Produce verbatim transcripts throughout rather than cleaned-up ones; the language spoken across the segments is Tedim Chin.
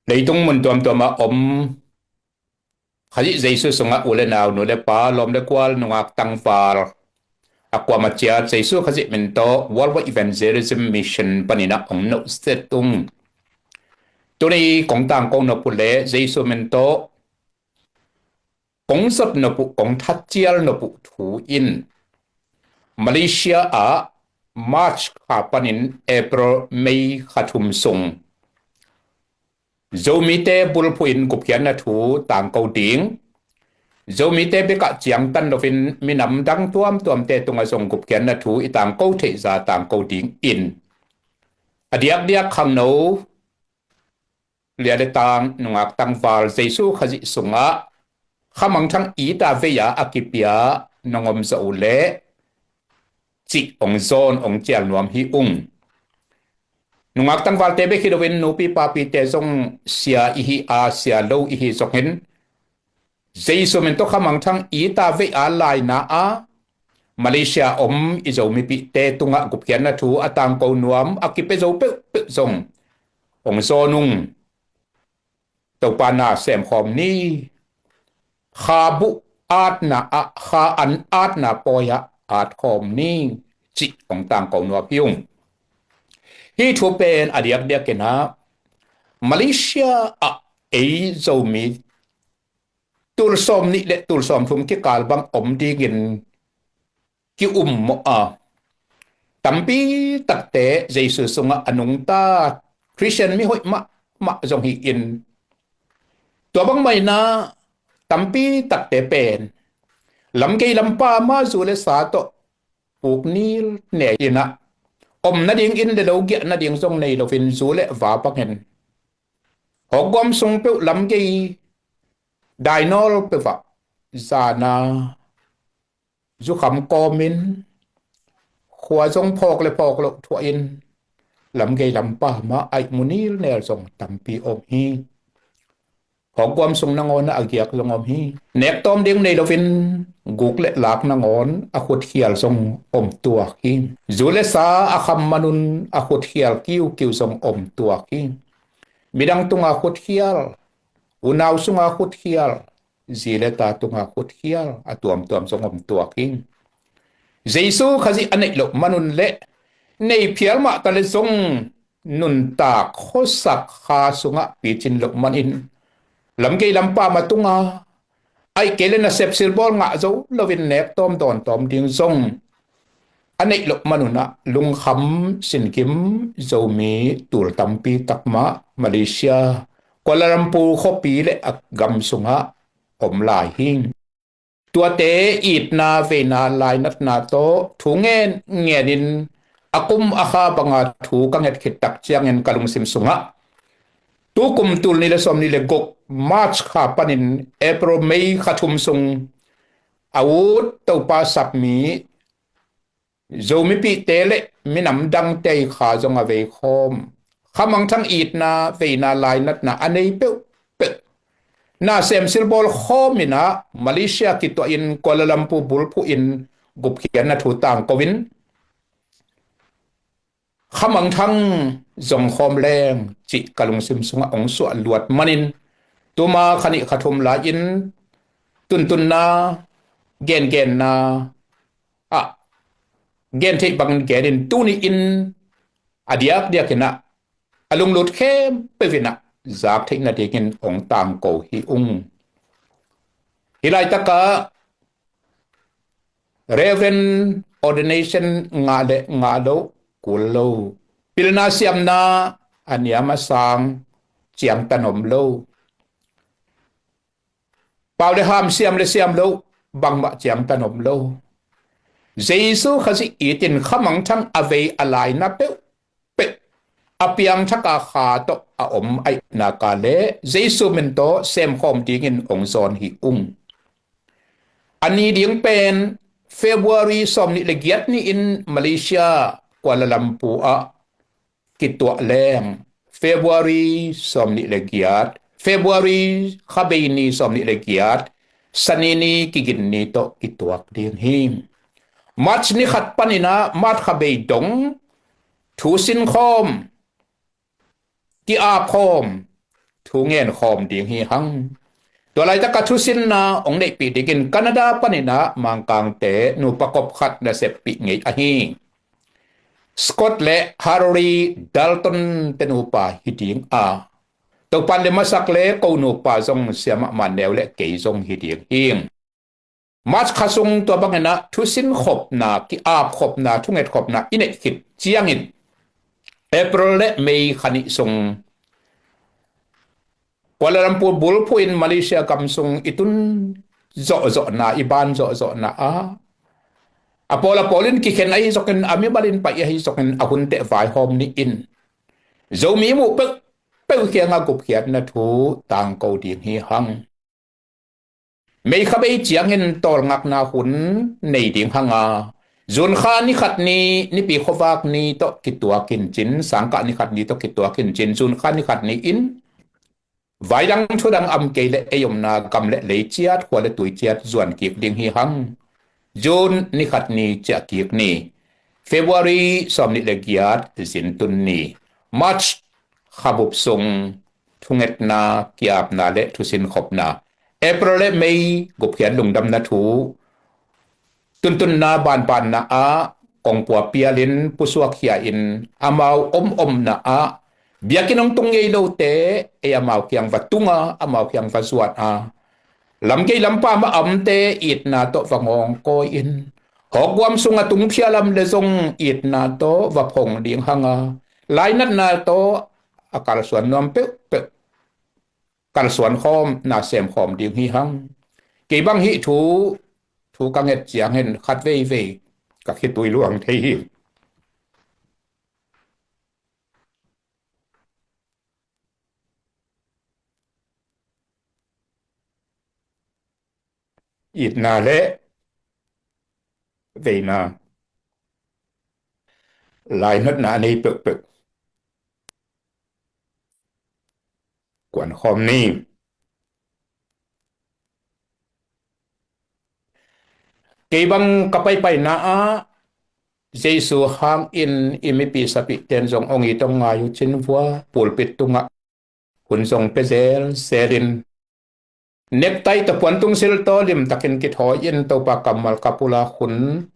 Leitung mun tuamtuam ah om Khazih Jesu sungah u le nau, nu le pa, lawm le gual, nungak tangval, a kuamah ciat Jesu Khazih min tawh Worldwide Evangelism Mission panin ah hong nohset ung. Tuni kong tangko nop uh le Jesu min tawh kong zot nop uh, kong thatcial nop uh thu in, Malaysia ah March kha panin April, May kha thum sung Zomite bulphuh in gupkhiatna thu tangko ding, Zomite bekah ciangtan loin minam dang tuamtuamte tungah zong gupkhiatna thu i tangko theih zah tangko dingin, a diakdiak khangno, lia le tang, nungak tangval Jesu Khazih sungah khamangthang it a vei-a a kipia nong om zawh uh leh cih hong zawn, hong cial nuam hi ung. Nungak tangvalte bek hi loin nupi papite zong sia i hi a, sia lo i hi zongin, Jesu min tawh khamangthang it a vei-a laina ah Malaysia om i Zomipihte tungah gupkhiatna thu a tangko nuam, a kipia zo peuhpeuh zong hong zawn ung. Topa na semkhawm ni. Kha buh atna ah, kha an atna pawi ah atkhawm ni, cih hong tangko nuam hi ung. Hih thu pen a diakdiakin ah Malaysia ah ei Zomi tul sawmnih le tul sawmthum kikal bang om dingin ki-ummawh a, tampi takte Jesu sungah a nungta Khristian mihoih mahmah zong hi-in, tua bangmah in ah tampi takte pen lamgei lampa mah zu le sa tawh puk nilnel in ah, om nading inn le lo giah nading zong nei loin zu le va bangin hawkguam sung peuh lamgei dainawl peuh ah zan a zukham kawmin, khua zong phawk le phawk loh thuahin, lamgei lampa mah a ihmu nilnel zong tampi om hi. Hawkguam sung nangawn ah a giak zong om hi. Nek tawm ding nei loin guk le lak nangawn a khutkhial zong om tuak hi. Zu le sa a kham manun a khutkhial kiukiu zong om tuak hi. Midang tunga khutkhial, unau sunga khutkhial, zi le ta tunga khutkhial a tuamtuam zong om tuak hi. Jesu Khazih a neih loh manun le nei phial mah ta le zong nuntak khuasak kha sungah picin loh manin, lamgei lampa mah tunga, ahih kei le nasep silbawl ngah zo loin nek tawm dawn tawm ding zong a neih loh manun ah lungkham singim Zomi tul tampi tak mah Malaysia, Kuala Lumpur khuapi le a gam sungah om lai hi. Tuate itna veina lainatna tawh thu ngen ngenin a kum a kha banga thu ka nget khit tak ciangin ka lungsim sungah tukum tul nih le sawmnih le guk March kha panin April, May kha thum sung a ut Topa sapmi Zomipihte le minam dangte i kha zong a vei khawm, khamangthang itna veina lainatna a nei peuhpeuh na sem silbawl khawmin ah Malaysia kituahin Kuala Lumpur bulphuhin gupkhiatna thu tangko in khamangthang zong khawm leng cih ka lungsim sungah hong suah luat manin, tuma kha nih kha thum lai-in tuntunna, gengenna ah gen theih bangin genin tuni-in a diakdiakin ah a lunglut khempeuh in ah zak theih nadingin hong tangko hi ung. Hih laitakah Reverend ordination ngah le ngah lo, kul lo. Pilna siamna a niam a sang ciangtan om lo. Pau le ham siam le siam lo, bangmah ciangtan om lo. Jesu Khazih itin khamangthang a vei a laina peuh peuh a piangthak a kha tawh a om ahih nak leh Jesu min tawh semkhawm dingin hong zawn hi ung. A ni ding pen February sawmnih le giat ni-in Malaysia, Kuala Lumpur ah kituah leng February sawmnih le giat, February khabei ni sawmnih le giat, Sani ni kigin ni tawh kituak ding hi. March ni khat panin ah March khabei dong thu sinkhawm, ki-apkhawm, thu ngen khawm ding hi hang. Tua laitaka thusinna hong neihpih dingin Canada paninah Mangkangte nupa kop khat naseppih ngei ahi. Scott le Harry Dalton te nupa hi ding a, Topan le masak le ko nupa zong siamah man neu le kei zong hi ding hi. March kha sung tua banginah thusin khopna, ki-ap khopna, thunget khopna i neih khit ciangin April le May kha nih sung Kuala Lumpur bulphuh in Malaysia gam sung i tun zawhzawhna, i ban zawhzawhna a, a pawl a pawlin kikhen ahi zokin, a mimalin pai ahi zokin a hun teh vaihawm nihin Zomi muh peuhpeuh kianga gupkhiatna thu tangko ding hi hang. May kha bei ciangin tawlngakna hun nei ding hanga, June kha ni khat ni, Nipi khuavak ni tawh kituakin cin, Sangkah ni khat ni tawh kituakin cin, June kha ni khat ni in vaidang thudang am kei le ei omna gam le lei ciat, khua le tui ciat zuan kik ding hi hang. June ni khat ni ciah kik ni, February sawm nih le giat zintun ni, March khabup sung thungetna, kiapna le thusin khopna, April le May gupkhiat lungdamna thu, tuntunna banbanna ah kongpua pialin pusuak khia in amau omomna ah biakinn hong tung ngei lote, ei amau kiang va tunga, amau kiang va zuan a, lamgei lampa mah a omte itna tawh va ngawngkawi in, hawkguam sung a tung phialam le zong itna tawh va phong ding hanga, lainatna tawh a kalsuan nuam peuhpeuh kalsuan khawm, na sem khawm ding hi hang. Kei bang hih thu, thu ka nget ciangin khat veivei ka khitui luang thei hi. Itna le veina, lainatna a nei peuhpeuh kuan khawm ni. Kei bang ka paipaina ah Jesu hangin i mipi sapihten zong hong it hong ngai uh cin vua, pulpit tungah hun zong pia zelzelin, nektaih tawh puantung silh tawh limtakin kithawi in Topa kammal ka pula hun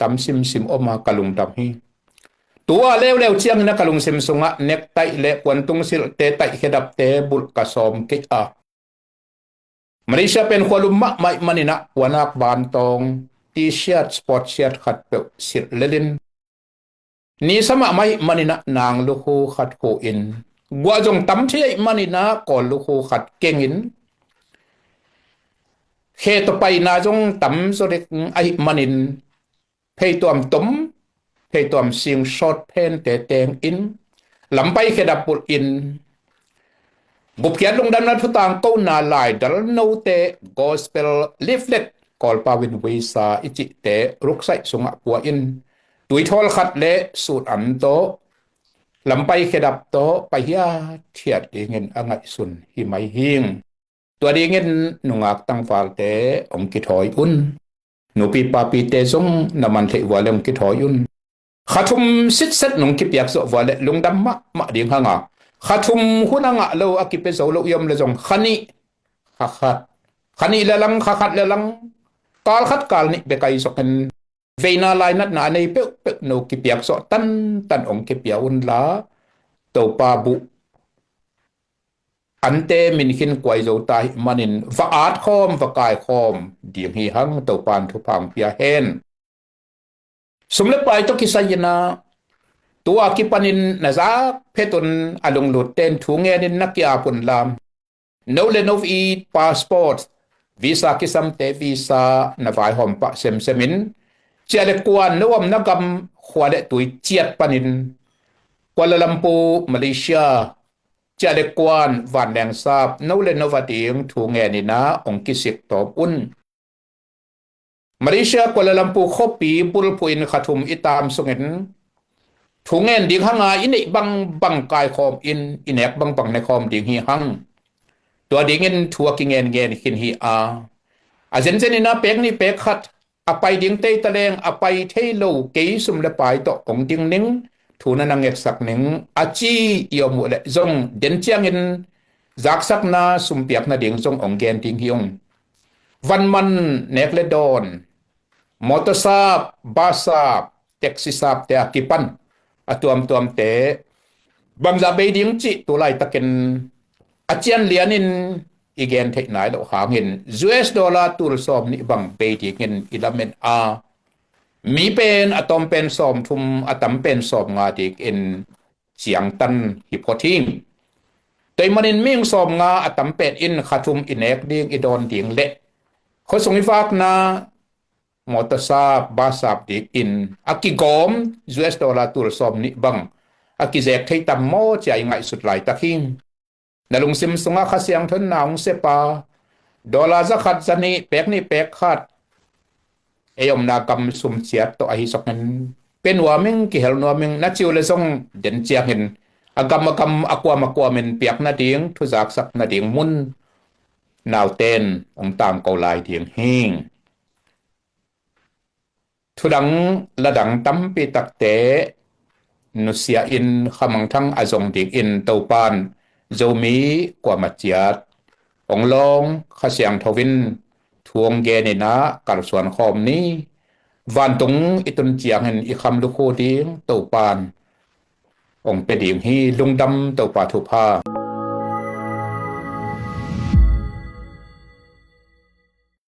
tam simsim om a ka lungdam hi. Tua leuleu ciangin a ka lungsim sungah nektaih le puantung silhte, taihkhedapte bulh ka sawm kei a, Malaysia pen khualum mahmah ih maninah puanak bantawng T-shirt, sport shirt khat peuh silh lelin, nisa mahmah ih maninah nang lukhu khat khuhin, guah zong tam thei ih maninah kawl lukhu khat kengin, khe tawh paina zong tam zaw dek ahih manin, pheituam tom, pheituam sing sawt phente tengin, lampai khedap bulhin, gupkhiat lungdamna thutang kona laidal note gospel leaflet Kawlpau in vuisa i cihte ruksaih sungah pua in, tuithawl khat le sut an tawh, lampai khedap tawh pai hiathiat dingin a ngaihsun hi mai hing. Tua dingin nungak tangvalte hong kithawi un. Nupi papite zong na man theih vua le hong kithawi un. Kha thum sitset nong kipiak zawh vua le lungdam mahmah ding hanga, kha thum hun a ngah lo, a kipia zo lo i om le zong kha nih, kha khat, kha nih le lang, kha khat le lang, kal khat kal nih bek ahi zokin, veina lainatna a nei peuhpeuh no kipiak zawh tantan hong kipia unla, Topa buh ante min khin kuai zo ta hi manin va at khawm, va kai khawm ding hi hang. Topan thupha hong pia hen. Sum le pai tawh kisai inah tua kipanin na zak phet un, a lunglut ten thu ngenin na ki-ap unla, no le no i passport, visa kisamte visa na vaihawm pah semsemin, ciah le kuan no omna gam, khua le tui ciat panin, Kuala Lumpur, Malaysia, ciah le kuan vanlengsap no le no va ding thu ngeninah hong kisik tawm un. Malaysia Kuala Lumpur khuapi bulphuhin kha thum i tam sungin thu ngen ding hanga i neih bangbang kaikhawm in, i nek bangbang nekhawm ding hi hang. Tua dingin thu a kingenngen khin hi a, a zenzeninah pek nih pek khat a pai ding tei taleng, a pai thei lo kei sum le pai tawh hong ding ning, thu na na ngetsak ning a ci i om uh leh zong den ciangin zaksakna sumpiak nading zong ong gen ding hi ung. Vanman nek le dawn, motor sap, bus sap, taxi sapte a kipan a tuamtuamte bangzah bei ding cih tu laitakin a cian lianin i gen theih nai loh hangin U S dollar tul sawm nih bang bei dingin i lamen a, mi pen a tawm pen sawm thum, a tam pen sawm nga dingin ciangtan hi phot hi. Tua ahih manin mihing sawm nga a tam pen in kha thum i nek ding, i dawn ding le khuasung i vakna motor sap, bus sap dingin a kigawm U S dollar tul sawm nih bang a kizek thei tam maw cia i ngaihsut laitak hi. Na lungsim sungah Kha Siangtho in na hong sep a, dollar za khat, za nih, pek nih, pek khat, ei omna gam sum ciat tawh ahi zongin pia nuam ing, kihel nuam ing, na ci uh le zong den ciangin a gam a gam, a kuam a kuamin piak nading, thuzaksak nading mun naute in hong tangko lai ding hi. Thudang ladang tampi takte nusia in khamangthang a zong dingin Topan Zomi kuamah ciat ong lawng Kha Siangtho in thu ong genin ah kalsuan khawm ni. Vantung i tun ciangin i kham lukhu ding Topan ong pia ding hi. Lungdam, Topa thupha.